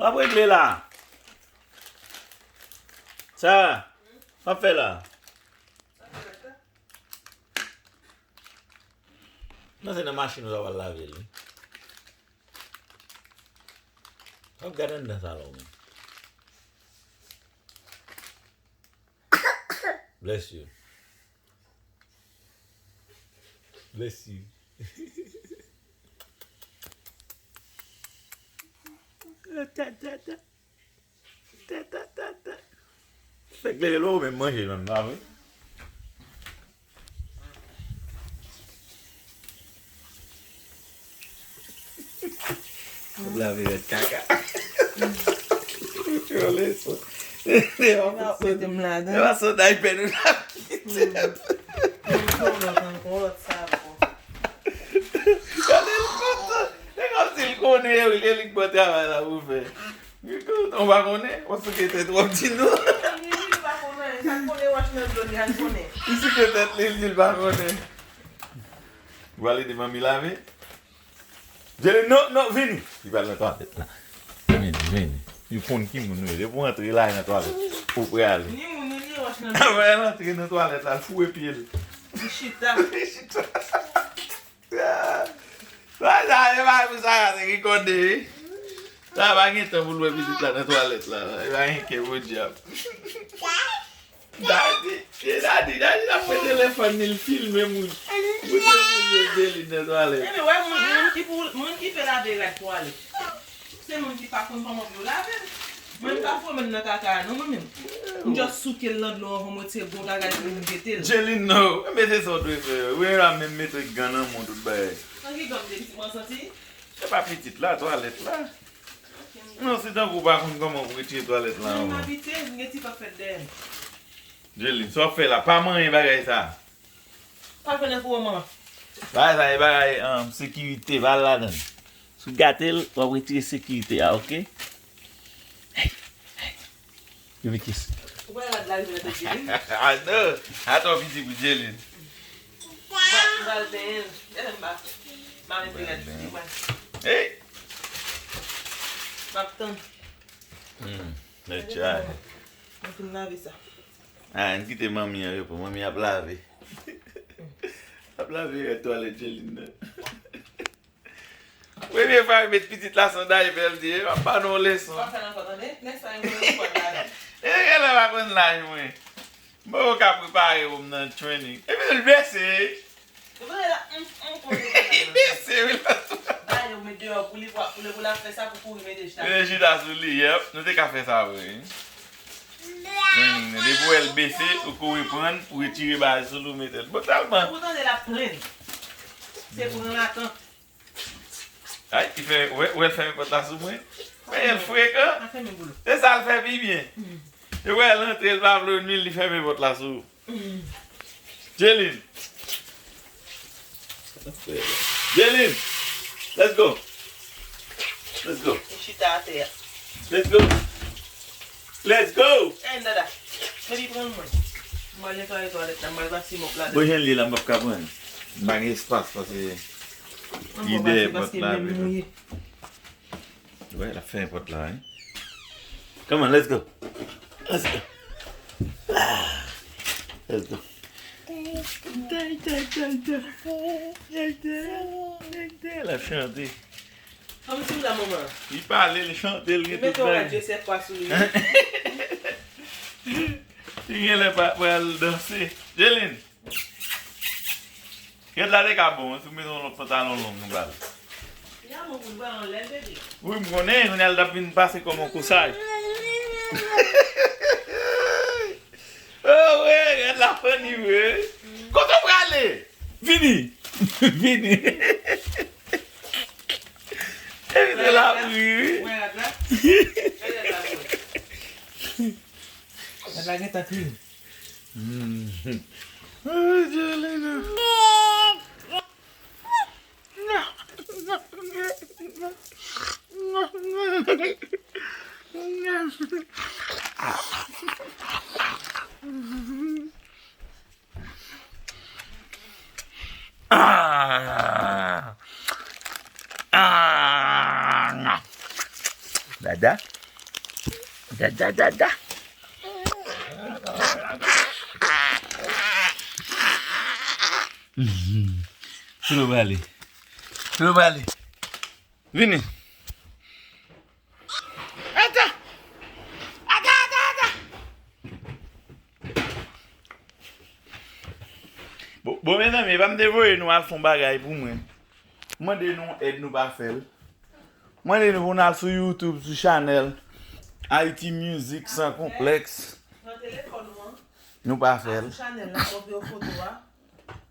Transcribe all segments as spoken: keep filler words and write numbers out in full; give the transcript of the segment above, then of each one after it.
W ap regle la. Sa w ap fè la? Non, se nan machin ou ta pral lave l, wi. W ap gade anndan sa la, w menm. Bless you. Bless you. Ta, ta, ta. Ta, ta, ta, ta. Fèk leve l, ou menm manje, menm, pa vre? Lave rèd kaka. Ou tchole sou. Mete m ladan. E pa sot iPad ou t ap kite. Yon lòt, yon lòt savon. Gade l kontan. E kòmsi l konnen, e li k bon travay la pou fè. Ou pa konnen? W ap souke tèt ou, w ap di nou. Li di li pa konnen, sa l konnen wach nan dlo li, al konnen. Li souke tèt li, li di l pa konnen. Ou pral ede manmi lave? Jelin, non, non, vini. Li pral nan twalèt la. Vini, vini. Li konn ki moun ou ye. Depi w antre la nan twalèt, ou prale. Ni moun, ni, ni wach nan dlo. Apre l antre nan twalèt la, l foure pye l. Li chita. Li chita. Sa, sa, e pa pou sa, sa te rekòde, wi. Sa pa gen tan pou l wè pitit la nan twalèt la. E pa gen kè, podyab. Dadi, e Dadi, Dadi la pran telefòn li, l filme moun. Montre moun yo Jelin nan twalèt. Ebyen, wè, moun, moun ki pou, moun ki pe lave rad twalèt. Se moun ki pa konn kòman pou yo lave l. Mwen, m pa fò men nan kaka a, non, mwen menm. M just souke l nan dlo anvan m retire gwo kaka epi m jete l. Jelin, non. Men se sa w dwe fè. Ou menm la menm mete gan nan men w, tout bagay. Nan ki gan m te pitit mwen santi? Se pa pitit la, twalèt la. Ok, m... Non, se tankou w pa konn kòman pou retire twalèt la anvan. M abitye, m gen ti pòt fèt dèyè m. Jelin, sa w ap fè la? Pa manyen bagay sa. Pa jwenn nan kou manman. Bagay sa e bagay, um, sekirite, pa al ladan l. Si w gate l, w ap retire sekirite a, oke? Hey, hey. Give me kiss. Ou pa rad la rive nan tèt Jelin? Ah non, a twò piti pou Jelin. M pral, m pral benyen l. Gade m pa fè. M pa mete rad sou li, mwen. Hey! M ap tann. Hmm, let's try. Mwen fin lave sa. Ah, ann kite manmi an repo. Manmi ap lave. Ap lave rad twalèt Jelin nan. Premye fwa yo met pitit la san daypè, l di, "M ap ba nou yon leson." Pa fè l ankò, tande? Next time, mwen, mwen konn laj. E genlè pa konn laj mwen. M poko ka prepare pou m nan training. Epi l blese. Li blese, wi, la. Dayè, ou met deyò pou li, pou, pou li, pou l ap fè sa, pou kouri mete chita. Mete chita sou li, yep. Nou te ka fè sa vre, wi. Training nan. Depi w wè l bese, ou kouri pran l, ou retire bagay sou li, ou mete l. Bon, tèlman. Ou tande l ap plenn. Se pran latant. Ay, li fè, wè, wè l fèmen pòt la sou mwen. Wè, l frekan. Se sa l fè pi byen. Li wè l antre, l pa vle nwi l, li fèmen pòt la sou ou. Jelin. Jelin. Let's go. Let's go. Li chita atè a. Let's go. Let's go. Hey, dada. Men li pran mwen. M al netwaye twalèt la, m al pase mòp ladan. Bon, jan l ye la, m p ap ka pran l. M pa gen espas, paske li dèyè pòt la, paske menm mouye. Wè, l ap fèmen pòt la, wi. Come on, let's go. Let's go. Ah. Let's go. Tay, tay, tay, tay. Tay, tay, tay, tay. L ap chante. Kòmsi w la, manman. Li pale, li chante, li gen tout bagay. Li mete yon radyo sèf fwa sou li. Li genlè pa pral danse. Jelin. Rèd la te ka bon, wi, si w mete yon lòt pantalon long, nou pral. Ya, mon pou l pran anlè l, bebe. Wi, m konnen, kounye a l t ap vin pase kòm yon kousaj. Oh, wi, rèd la funny, wi. Kote w prale? Vini. Vini. Epi se la, wi, wi. Wè, rèd la. Rèd la, rèd la, bro. Rèd la gentan kriye. Mm. Ay, Jelina. Ah! Ah! That Da. Da, da, da, da. Tro bale. Tro bale. Vini. Ata. Ata, ata, ata. Bon, bon, mezanmi, epa m te voye nou al fè yon bagay pou mwen. Mande nou èd, nou pa fè l. Mande nou pou n al sou YouTube, sou chanèl Haiti Music Sans Complexe. Pran telefòn ou an. Nou pa fè l. Al sou chanèl la, montre yo foto a.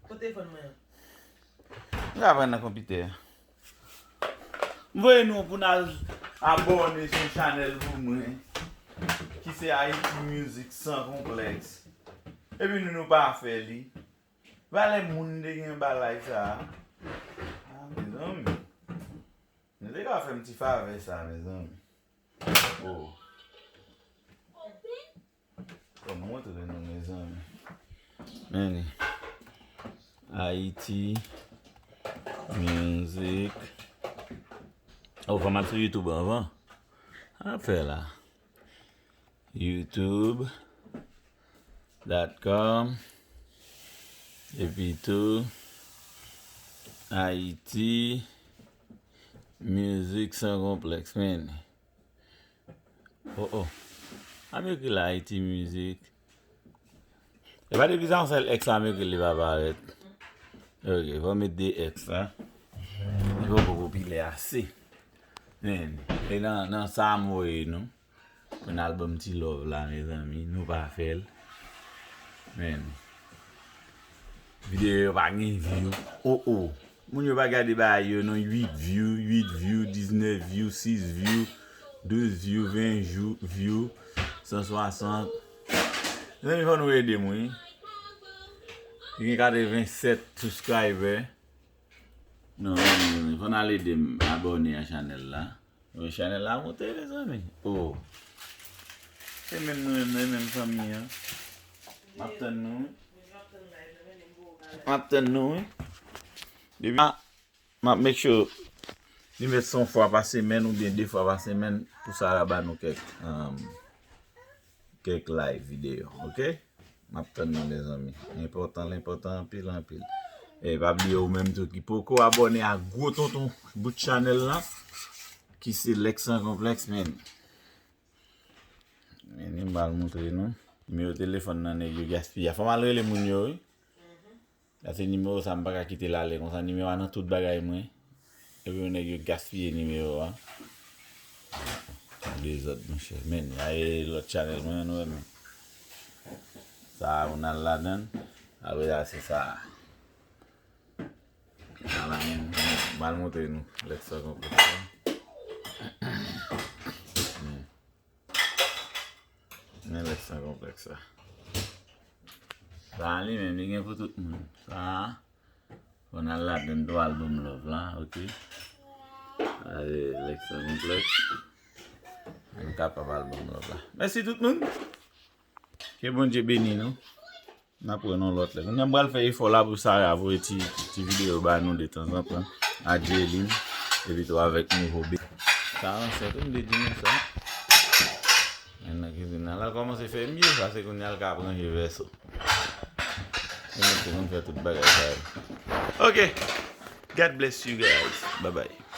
Kote telefòn mwen an? M ka pran nan konpitè a. M voye nou pou n al abòne sou chanèl pou mwen, ki se Haiti Music Sans Complexe. Epi nou, nou pa fè li. Valè moun te gen ba live sa a. Ah, mezanmi. Nou te ka fè m ti favè sa, mezanmi. Oh. Fò m montre nou, mezanmi. Men li. Haiti Music. Oh, fò m al sou YouTube anvan. Sa n ap fè la? YouTube dot com. Epi tou, Haiti Music Sans Complexe, men. Oh, oh. A m ekri la Haiti Music. E pa depi sa yon sèl X la m ekri li pa parèt. Ok, fò m met de X la. Li poko popilè ase. Men, e nan, nan sa m voye nou. Pou n al ban m ti love la, mezanmi. Nou pa fè l. Men. Videyo yo pa gen view. Oh, oh. Moun yo pa gade bagay yo non, uit view, uit view, diznèf view, sis view, douz view, ven view, san swasant. Mezanmi, fò nou ede m, wi. Li gen katrevennsèt subscriber. Non, mezanmi, fò n al ede m abòne a chanèl la. Wi, chanèl la monte, mezanmi. Oh. Se menm nou menm, menm fanmi an. M ap tann nou, wi. M ap tann nou, wi. Depi, m ap make sure li mèt se yon fwa pa semèn oubyen de fwa pa semèn pou Sarah ba nou kèk, um, kèk live videyo, ok? M ap tann nou, mezanmi. Enpòtan, l enpòtan anpil, anpil. E pa bliye ou menm tou ki poko abòne a gwo tonton bout chanèl la, ki se Lex Sans Complexe, men. Men, m pral montre nou. Nimewo telefòn nan nèg yo gaspiye. Fò m al rele moun yo, wi. Sa se nimewo sa, m pa ka kite l ale konsa. Nimewo a nan tout bagay mwen. Epi yon nèg yo gaspiye nimewo a. Dezòd, monchè. Men, a e lòt chanèl mwen, nou wè, men. Sa a, ou n al ladan l. Apre sa, se sa a. Sa la menm, m al montre nou. Lex Sans Complexe la. Men. Men Lex Sans Complexe sa. Sa a li menm, li gen pou tout moun. Sa a, fò n al ladan l tou, album Love la, ok? Ale, Lex Sans Complexe. Nou kapab album Love la. Mèsi tout moun. Ke Bondye beni nou. N ap wè nou lòt lè. Kounye a m pral fè efò la pou Sarah voye ti, ti videyo ba nou detanzantan. Ak Jaylin. Epi tou avèk nouvo be. Sa ansent, m te di nou sa. Men nan kizin nan, l al kòmanse fè mye, paske kounye a l ka ap ranje vèso. Se nou ki konn fè tout bagay sa yo. Ok. God bless you guys. Bye bye.